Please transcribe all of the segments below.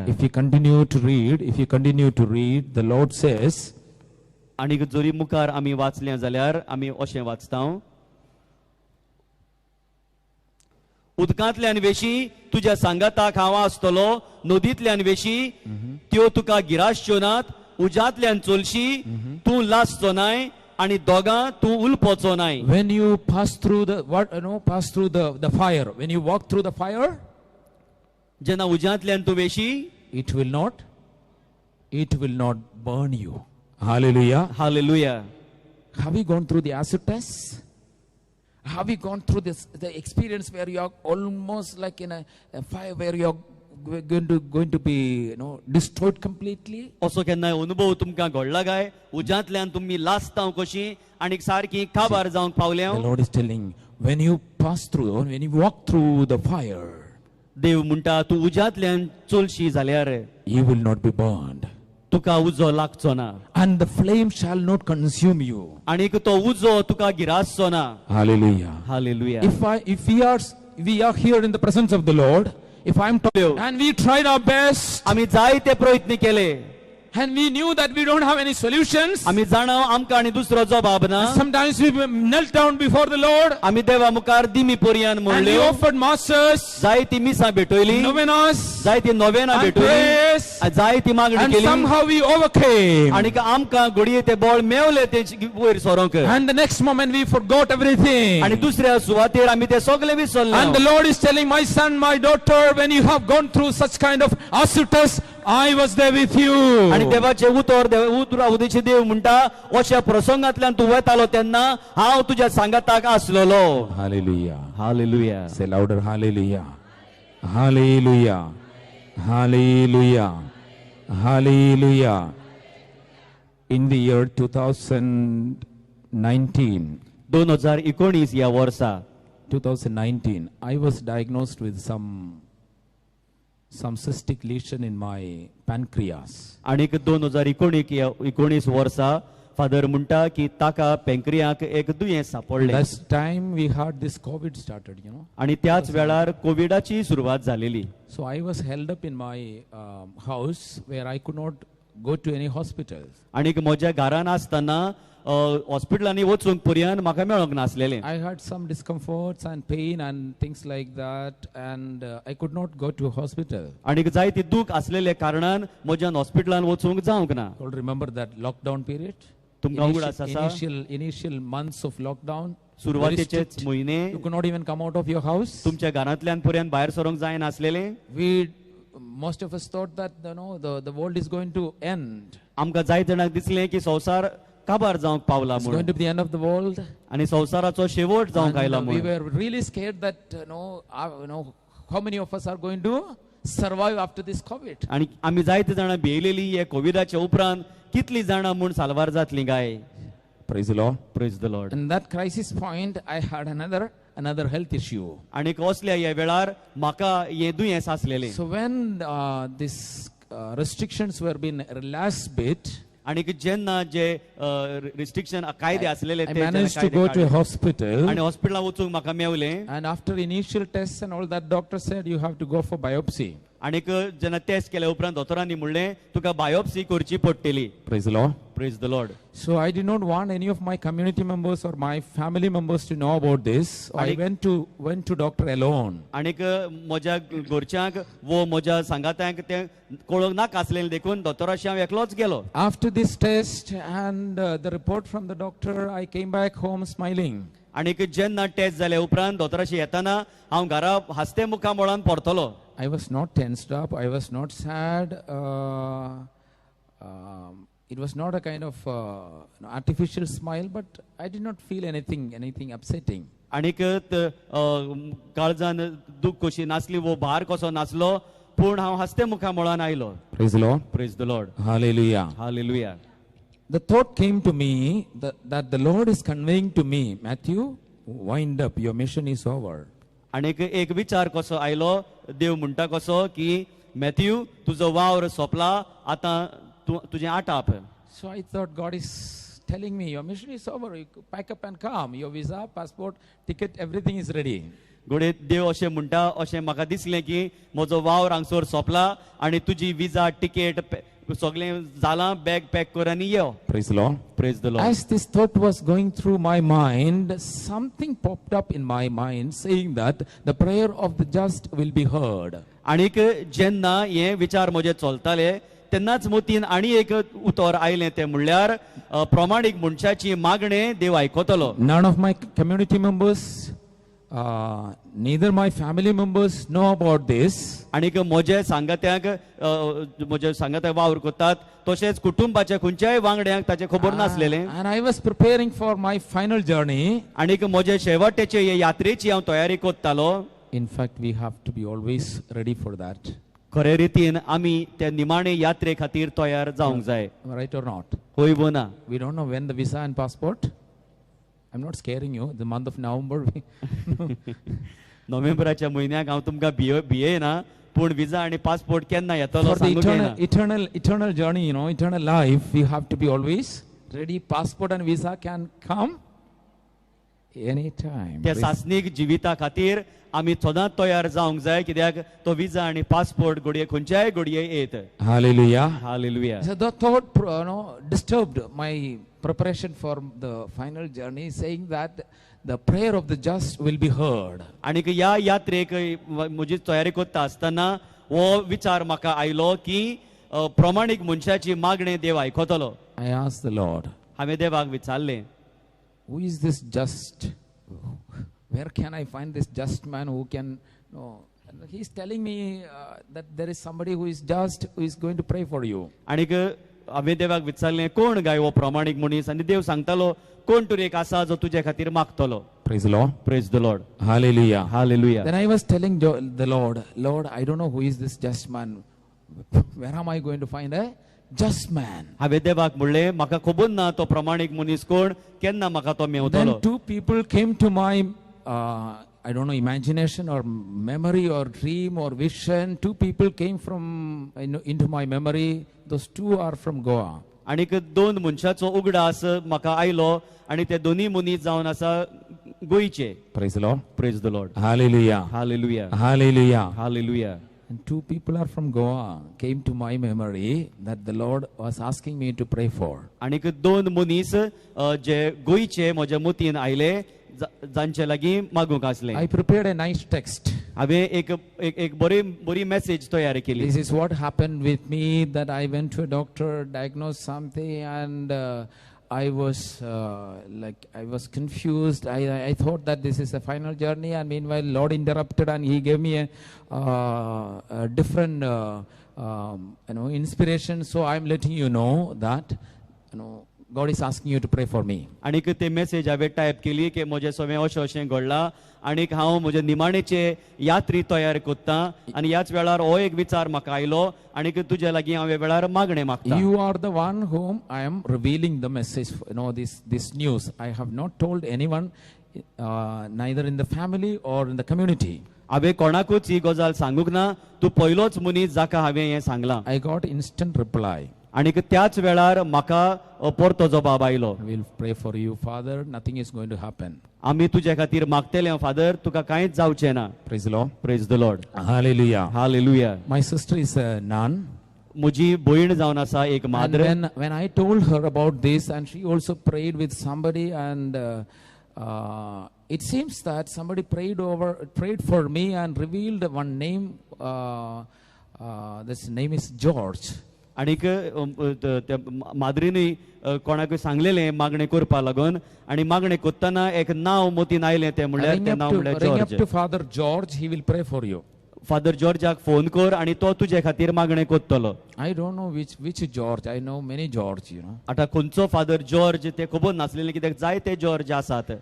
If you continue to read, if you continue to read, the Lord says, आनी जरी मुखार आमी वाचलें जाल्यार आमी अशें वाचता, उदकांतल्यान वेशी तुज्या सांगाताक हांव आसतलो, नदींतल्यान वेशी त्यो तुका गिरासच्यो नात, उज्यांतल्यान चलशी तूं लासचो नाय आनी दोगां तूं उलपोचो नाय. When you pass through the what you know, pass through the fire, when you walk through the fire, जेन्ना उज्यांतल्यान तूं वेशी, it will not burn you. Hallelujah. Hallelujah. Have you gone through the acid test? Have you gone through this the experience where you are almost like in a fire where you are going to be destroyed completely? असो केन्नाय अनुभव तुमकां घडला काय, उज्यांतल्यान तुमी लासता कशी आनी सारकी काबार जावंक पावल्या? The Lord is telling, when you pass through, when you walk through the fire, देव म्हणटा, तूं उज्यांतल्यान चलशी जाल्यार you will not be burned. तुका उजो लागचो ना. And the flame shall not consume you. आनीक तो उजो तुका गिरासचो ना. Hallelujah. Hallelujah. If we are here in the presence of the Lord, if I'm talking, and we tried our best, आमी जायते प्रयत्न केले, and we knew that we don't have any solutions. आमी जाणा आमकां आनी दुसरो जबाब ना. Sometimes we knelt down before the Lord आमी देवा मुखार दिमी पर्यान and we म्हणल्यो, offered masses, जायती मिसां भेटयली, novenas, जायती नोवेनां and भेटयली, prayers, जायती मागणी and केली, somehow we overcame. आनी आमकां घडये ते बळ मेवले ते वयर सरोंक. And the next moment we forgot everything. आनी दुसऱ्या सुवातेर आमी ते सगळे विसरले. And the Lord is telling, "My son, my daughter, when you have gone through such kind of acid test, I was there with you." आनी देवाचे उतर उतर उदेचे देव म्हणटा, अशा प्रसंगांतल्यान तूं वतालो तेन्ना हांव तुज्या सांगाताक आसलेलो. Hallelujah. Hallelujah. Say louder, hallelujah. Hallelujah. Hallelujah. Hallelujah. In the year 2019, 2019 ह्या वर्सा, 2019, I was diagnosed with some cystic lesion in my pancreas. आणीक 2019 ह्या 19 वर्सा फादर म्हणटा की ताका पेंक्रियाक एक दुयेंस सापडलें. That's time we had this COVID started. आणि त्याच वेळार कोविडाची सुरवात झालेली. So I was held up in my house where I could not go to any hospitals. आणीक म्हज्या घरान आसतना हॉस्पिटलांनी वचूंक पर्यंत म्हाका मेळोंक नासलेलें. I had some discomforts and pain and things like that, and I could not go to hospital. आणीक जायती दूख आसलेले कारणान म्हज्यान हॉस्पिटलान वचूंक जावंक ना. You all remember that lockdown period? तुमकां उगडास आसा? Initial months of lockdown. Very सुरवातेचेच strict. म्हयने. You could not even come out of your house. तुमच्या घरांतल्यान पर्यंत भायर सरोंक जायनासलेलें. Most of us thought that the world is going to end. आमकां जायते जाणांक दिसलें की संवसार काबार जावंक पावला It's म्हणून. Going to be the end of the world. आनी संवसाराचो शेवट जावंक And, आयला we म्हणून. Were really scared that how many of us are going to survive after this COVID. आनी आमी जायते जाणां भियेलेली, हे कोविडाच्या उपरांत कितली जाणां म्हूण साल्वार जातली काय? Praise the Lord. Praise the Lord. In that crisis point, I had another health issue. आनी कसल्या ह्या वेळार म्हाका हें दुयेंस आसलेलें. So when this restrictions were being relaxed bit, आनी जेन्ना जे रिस्ट्रिक्शन कायदे आसलेले I ते जेन्ना managed to कायदे go to a काडले. Hospital. आनी हॉस्पिटलात वचूंक म्हाका मेवलें. And after initial tests and all that, doctor said you have to go for biopsy. आनीक जेन्ना टेस्ट केल्या उपरांत दोतोरांनी म्हणलें, तुका बायोप्सी करची पडटली. Praise the Lord. Praise the Lord. So I did not want any of my community members or my family members to know about this. So I went to doctor alone. आनीक म्हज्या घरच्यांक वो म्हज्या सांगात्यांक तें कळोंक नाका आसलेलें, देखून दोतोराशी हांव एकलोच गेलो. After this test and the report from the doctor, I came back home smiling. आनीक जेन्ना टेस्ट जाल्या उपरांत दोतोराशी येताना हांव घरा हासते मुखामळान परतलो. I was not tensed up. I was not sad. It was not a kind of artificial smile, but I did not feel anything upsetting. आनीक काळजान दूख कशी नासली वो भार कसो नासलो, पूण हांव हासते मुखामळान आयलो. Praise the Lord. Praise the Lord. Hallelujah. Hallelujah. The thought came to me that the Lord is conveying to me, "Matthew, wind up, your mission is over." आनीक एक विचार कसो आयलो, देव म्हणटा कसो की मॅथ्यू, तुजो वावर सोंपला आतां, तूं तुजें आटाप. So I thought God is telling me, "Your mission is over. You pack up and come. Your visa, passport, ticket, everything is ready." घडये देव अशें म्हणटा अशें म्हाका दिसलें की म्हजो वावर हांगसर सोंपला आनी तुजी विजा टिकेट सगळें जालां, बॅग पॅक कर आनी यो. Praise the Lord. Praise the Lord. As this thought was going through my mind, something popped up in my mind saying that the prayer of the just will be heard. आणीक जेन्ना हे विचार म्हजे चलताले तेन्नाच मतीन आनी एक उतर आयलें, तें म्हणल्यार प्रमाणीक मनशाची मागणें देव आयकतलो. None of my community members, neither my family members know about this. आणीक म्हजे सांगात्यांक, म्हजे सांगात्याक वावर करतात, तशेंच कुटुंबाच्या खंयच्याय वांगड्यांक ताचें खबर नासलेलें. And I was preparing for my final journey. आणीक म्हजे शेवटेचे हे यात्रेची हांव तयारी करतालो. In fact, we have to be always ready for that. खरे रितीन आमी त्या निमाणे यात्रे खातीर तयार जावंक जाय. Am I right or not? हय वो ना? We don't know when the visa and passport. I'm not scaring you. The month of November. नोव्हेंबराच्या म्हयन्याक हांव तुमकां भिये भियेना, पूण विजा आनी पासपोर्ट केन्ना येतलो For the सांगूंक eternal, येना. Eternal, eternal journey, eternal life, we have to be always ready. Passport and visa can come anytime. त्या सासणीक जिविता खातीर आमी सदांच तयार जावंक जाय, कित्याक तो विजा आनी पासपोर्ट घडये खंयच्याय घडये येत. Hallelujah. Hallelujah. So the thought disturbed my preparation for the final journey, saying that the prayer of the just will be heard. आनीक ह्या यात्रेक म्हजी तयारी करता आसतना हो विचार म्हाका आयलो की प्रमाणीक मनशाची मागणें देव आयकतलो. I asked the Lord, हांवें देवाक विचारलें, "Who is this just? Where can I find this just man who can?" No. And he's telling me that there is somebody who is just, who is going to pray for you. आणीक हांवें देवाक विचारलें, कोण गाय हो प्रमाणीक मनीस? आनी देव सांगतालो, कोण तरी एक आसा जो तुजे खातीर मागतलो. Praise the Lord. Praise the Lord. Hallelujah. Hallelujah. Then I was telling the Lord, "Lord, I don't know who is this just man. Where am I going to find a just man?" हांवें देवाक म्हणलें, म्हाका खबर ना तो प्रमाणीक मनीस कोण, केन्ना म्हाका तो मेवतलो. Then two people came to my, I don't know, imagination or memory or dream or vision. Two people came into my memory. Those two are from Goa. आणीक दोन मनशाचो उगडास म्हाका आयलो आनी ते दोनूय मनीस जावन आसा गोंयचे. Praise the Lord. Praise the Lord. Hallelujah. Hallelujah. Hallelujah. Hallelujah. And two people are from Goa came to my memory that the Lord was asking me to pray for. आणीक दोन मनीस जे गोंयचे म्हज्या मतीन आयले, जांचे लागीं मागूंक आसले. I prepared a nice text. हांवें एक एक एक बरी बरी मॅसेज तयार केली. This is what happened with me, that I went to a doctor, diagnosed something, and I was like, I was confused. I thought that this is a final journey, and meanwhile, Lord interrupted and He gave me a different inspiration. So I'm letting you know that God is asking you to pray for me. आणीक ते message हांवें type केली की म्हजें सगळें अशें अशें घडलां आणीक हांव म्हजे निमाणेचे यात्री तयार करता आनी ह्याच वेळार हो एक विचार म्हाका आयलो आणीक तुज्या लागीं हांव ह्या वेळार मागणें मागता. You are the one whom I am revealing the message, this news. I have not told anyone, neither in the family or in the community. हांवें कोणाकूच ही गजाल सांगूंक ना, तूं पयलोच मनीस जाका हांवें हें सांगलां. I got instant reply. आणीक त्याच वेळार म्हाका परतो जबाब आयलो. "We'll pray for you, Father. Nothing is going to happen." आमी तुजे खातीर मागतले फादर, तुका कांयच जावचें ना. Praise the Lord. Praise the Lord. Hallelujah. Hallelujah. My sister is a nun. म्हजी भयण जावन आसा एक And Madra. when I told her about this, and she also prayed with somebody, and it seems that somebody prayed for me and revealed one name. This name is George. आणीक त्या माद्रीनूय कोणाकूय सांगलेलें मागणें करपा लागून आनी मागणें करतना एक नांव मतीन आयलें, तें म्हणल्यार Ring तें up नांव to, म्हणल्यार ring up George. To Father George, he will pray for you. Father जॉर्जाक फोन कर आनी तो तुजे खातीर मागणें करतलो. I don't know which George. I know many George. आतां खंयचो फादर जॉर्ज ते खबर नासलेलें, कित्याक जायते जॉर्ज आसात.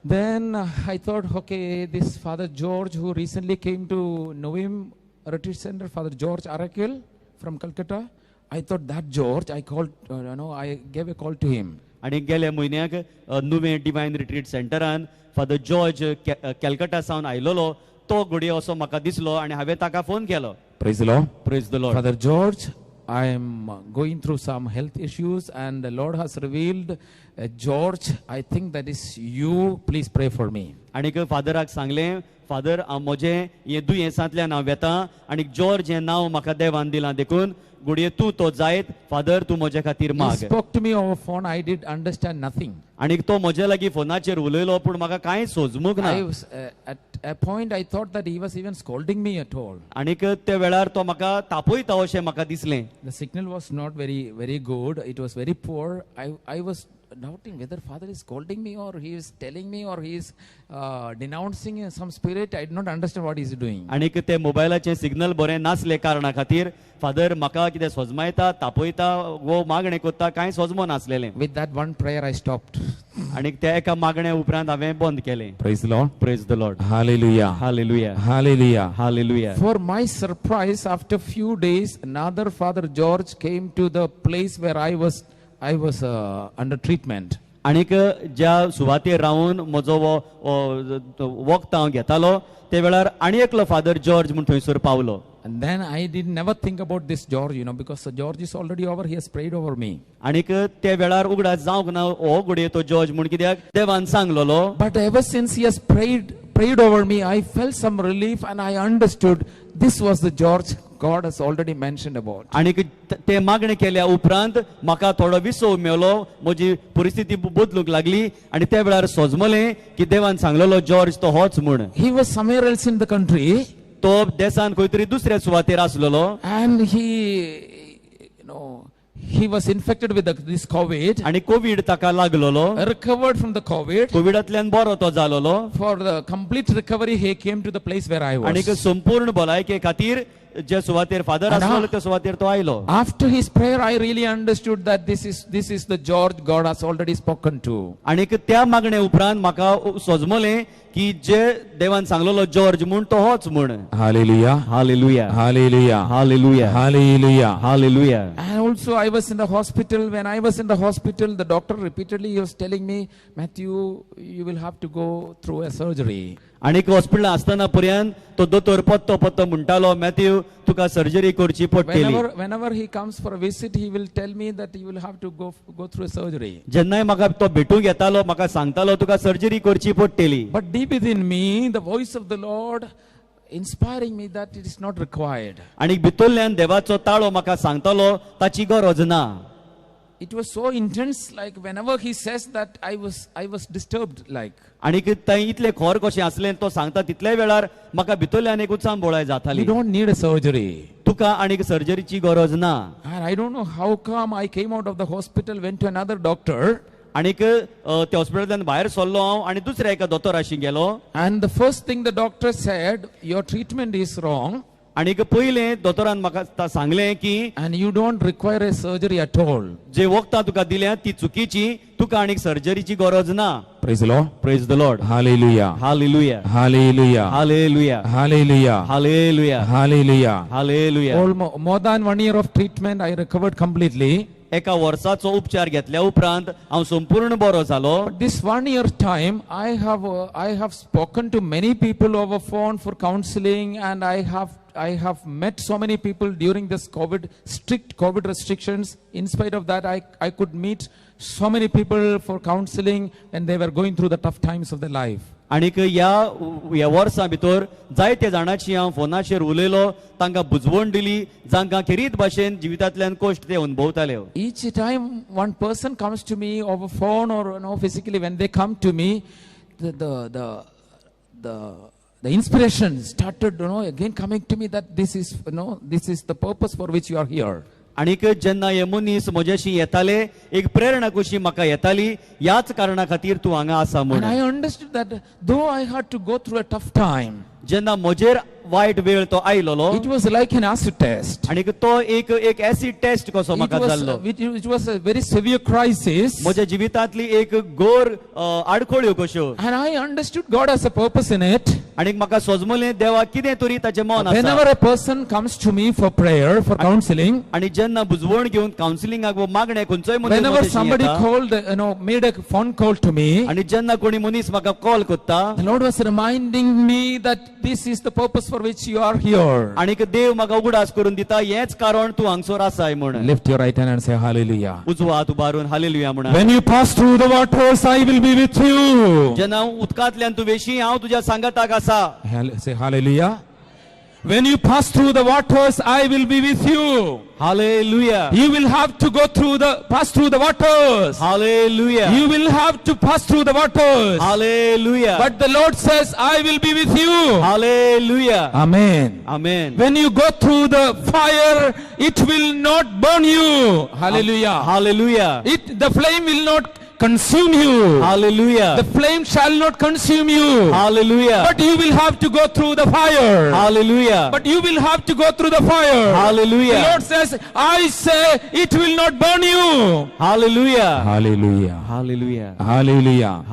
Then I thought, okay, this Father George who recently came to Nuvem Retreat Center, Father George Arakel from Calcutta. I thought that George, I called, I gave a call to him. आनी गेल्या म्हयन्याक नुवें divine retreat सेंटरान father George Calcutta सावन आयलेलो, तो घडये असो म्हाका दिसलो आनी हांवें ताका फोन केलो. Praise the Lord. Praise the Lord. Father George I am going through some health issues, and the Lord has revealed, George, I think that is you. Please pray for me. आणीक फादराक सांगलें, father, हांव म्हजें हें दुयेंसांतल्यान हांव वेता आनी George हें नांव म्हाका देवान दिलां, देखून घडये तूं तो जायत. फादर, तूं म्हजे खातीर He माग. Spoke to me over phone. I did understand nothing. आनी तो म्हजे लागीं फोनाचेर उलयलो, पूण म्हाका कांय सोजमूंक ना. I was at a point I thought that he was even scolding me at all. आणीक त्या वेळार तो म्हाका तापयता अशें म्हाका दिसलें. The signal was not very, very good. It was very poor. I was doubting whether father is scolding me or he is telling me or he is denouncing some spirit. I did not understand what he is doing. आणीक ते मोबायलाचें signal बरें नासले कारणा खातीर father म्हाका कितें सोजमायता, तापयता वो मागणें कोत्ता, कांय सोजमो नासलेलें. With that one prayer, I stopped. आणीक त्या एका मागण्या उपरांत हांवें बंद केलें. Praise the Lord. Praise the Lord. Hallelujah. Hallelujah. Hallelujah. Hallelujah. For my surprise, after few days, another Father George came to the place where I was under treatment. आणीक ज्या सुवातेर रावन म्हजो हो हो वखद हांव घेतालो, ते वेळार आनी एकलो फादर जॉर्ज म्हूण थंयसर पावलो. And then I did never think about this George, because the George is already over. He has prayed over me. आणीक ते वेळार उगडास जावंक ना हो घडये तो जॉर्ज म्हूण, कित्याक देवान सांगलोलो. But ever since he has prayed over me, I felt some relief and I understood this was the George God has already mentioned about. आणीक ते मागणें केल्या उपरांत म्हाका थोडो विसव मेवलो, म्हजी परिस्थिती बदलूंक लागली आनी त्या वेळार सोजमलें की देवान सांगलेलो जॉर्ज तो होच म्हूण. He was somewhere else in the country तो देसान खंय तरी दुसऱ्या सुवातेर आसलेलो. And he was infected with this COVID, आनी कोवीड ताका लागलोलो. Recovered from the COVID. कोविडांतल्यान बरो तो जालोलो. For the complete recovery, he came to the place where I आनी was. संपूर्ण भलायके खातीर जे सुवातेर फादर आनी आसलेलो त्या सुवातेर तो आयलो. After his prayer, I really understood that this is the George God has already spoken to. आनी त्या मागणे उपरांत म्हाका सोजमलें की जे देवान सांगलेलो जॉर्ज म्हूण तो होच म्हूण. Hallelujah. Hallelujah. Hallelujah. Hallelujah. Hallelujah. Hallelujah. And also, I was in the hospital. When I was in the hospital, the doctor repeatedly he was telling me, "Matthew, you will have to go through a surgery." आनी हॉस्पिटलांत आसतना पर्यंत तो दोतोर पत्तो पत्तो म्हणटालो, Matthew, तुका सर्जरी करची पडटली. Whenever he comes for a visit, he will tell me that you will have to go through a surgery. जेन्नाय म्हाका तो भेटूंक येतालो, म्हाका सांगतालो, तुका सर्जरी करची पडटली. But deep within me, the voice of the Lord inspiring me that it is not required. आनी भितरल्यान देवाचो ताळो म्हाका सांगतालो, ताची गरज ना. It was so intense, like whenever he says that, I was disturbed. Like आनी तें इतलें खर कशें आसलें, तो सांगता तितल्या वेळार म्हाका भितरल्यान एक उचांबळाय जाताली. You don't need a surgery. तुका आनीक सर्जरीची गरज ना. And I don't know how come I came out of the hospital, went to another doctor, आनीक त्या हॉस्पिटलांतल्यान भायर सरलो हांव आनी दुसऱ्या एका दोतोराशी गेलो. And the first thing the doctor said, "Your treatment is wrong आनीक पयलें दोतोरान म्हाका सांगलें की and you don't require a surgery at all." जे वखदां तुका दिल्या ती चुकीची, तुका आनीक सर्जरीची गरज ना. Praise the Lord. Praise the Lord. Hallelujah. Hallelujah. Hallelujah. Hallelujah. Hallelujah. Hallelujah. Hallelujah. Hallelujah. Almost more than one year of treatment, I recovered completely. एका वर्साचो उपचार घेतल्या उपरांत हांव संपूर्ण बरो जालो. But this one year time, I have spoken to many people over phone for counseling, and I have met so many people during this COVID strict COVID restrictions. In spite of that, I could meet so many people for counseling when they were going through the tough times of their life. आणीक ह्या ह्या वर्सां भितर जायते जाणांची हांव फोनाचेर उलयलो, तांकां बुजवण दिली, जांकां खेरीत भाशेन जिवितांतल्यान कश्ट ते अनुभवताले. Each time one person comes to me over phone or physically, when they come to me, the inspiration started again coming to me that this is the purpose for which you are here. आणीक जेन्ना हे मनीस म्हज्याशी येताले, एक प्रेरणा कशी म्हाका येताली, ह्याच कारणा खातीर तूं हांगा आसा And म्हूण. I understood that though I had to go through a tough time, जेन्ना म्हजेर वायट वेळ तो आयलोलो, it was like an acid test. आणीक तो एक एक एसिड टेस्ट कसो It म्हाका was, जाल्लो. it was a very severe crisis. म्हज्या जिवितांतली एक गोर आडखळ्यो कश्यो. And I understood God has a purpose in it. आणीक म्हाका सोजमलें देवा कितें तरी ताचें मन आसा. Whenever a person comes to me for prayer, for counseling, आणि जेन्ना बुजवण घेवन कावन्सिलिंगाक वो मागणे खंयचोय मनीस whenever म्हजेशी somebody येता, called, made a phone call to me, आणि जेन्ना कोणी मनीस म्हाका कॉल करता, the Lord was reminding me that this is the purpose for which you are here. आणीक देव म्हाका उगडास करून दिता, हेच कारण तूं हांगसर आसाय म्हण. Lift your right hand and say hallelujah. उजवो हात उबारून हालेलुया म्हणा. When you pass through the waters, I will be with you. जेन्ना उदकांतल्यान तूं वेशी, हांव तुज्या सांगाताक आसा. Say hallelujah. When you pass through the waters, I will be with you. Hallelujah. You will have to go through the pass through the waters. Hallelujah. You will have to pass through the waters. Hallelujah. But the Lord says, I will be with you. Hallelujah. Amen. Amen. When you go through the fire, it will not burn you. Hallelujah. Hallelujah. The flame will not consume you. Hallelujah. The flame shall not consume you. Hallelujah. But you will have to go through the fire. Hallelujah. But you will have to go through the fire. Hallelujah. The Lord says, I say it will not burn you. Hallelujah. Hallelujah. Hallelujah. Hallelujah.